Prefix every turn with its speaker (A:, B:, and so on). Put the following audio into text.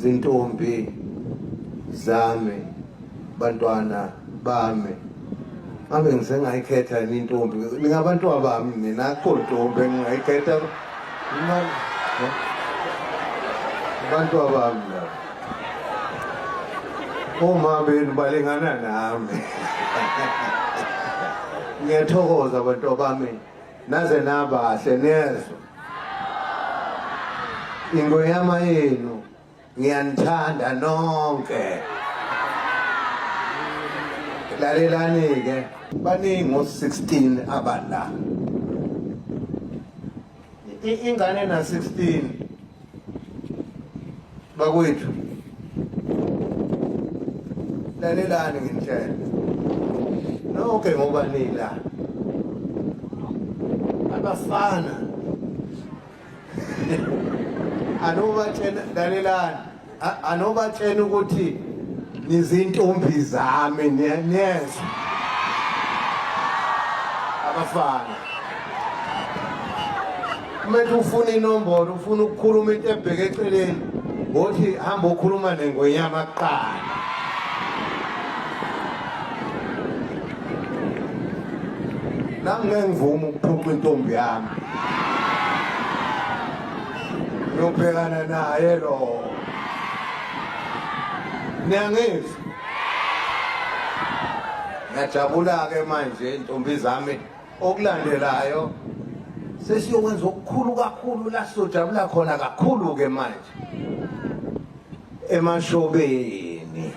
A: Zintombi zami, bantwana bami, ngabe ngisengayikhetha yini intombi? Ningabantwana bami nina, akukho ntombi engingayikhetha. Abantwana bami laba. Oma benu balingana nami. Ngiyathokoza bantwana bami, naze nabahle niyezwa. Ingonyama yenu ngiyanithanda nonke. Lalelani ke, baningi o-16 abala. Ingane na 16 bakwethu, lalelani nginitshele nonke ngoba nila abafana anobatshena, lalelani, anobatshena ukuthi nizintombi zami, niyezwa abafana. Uma ufuna inombolo, ufuna ukukhuluma into ebheke eceleni, ngothi hamba ukhuluma nengonyama kuqala. Nami ngeke ngivume ukuphuca intombi yami, ngiyobhekana naye lo. Niyangizwa? Ngiyajabula-ke manje intombi zami. Okulandelayo sesiyokwenza okukhulu kakhulu la sizojabula khona kakhulu-ke manje emashobeni.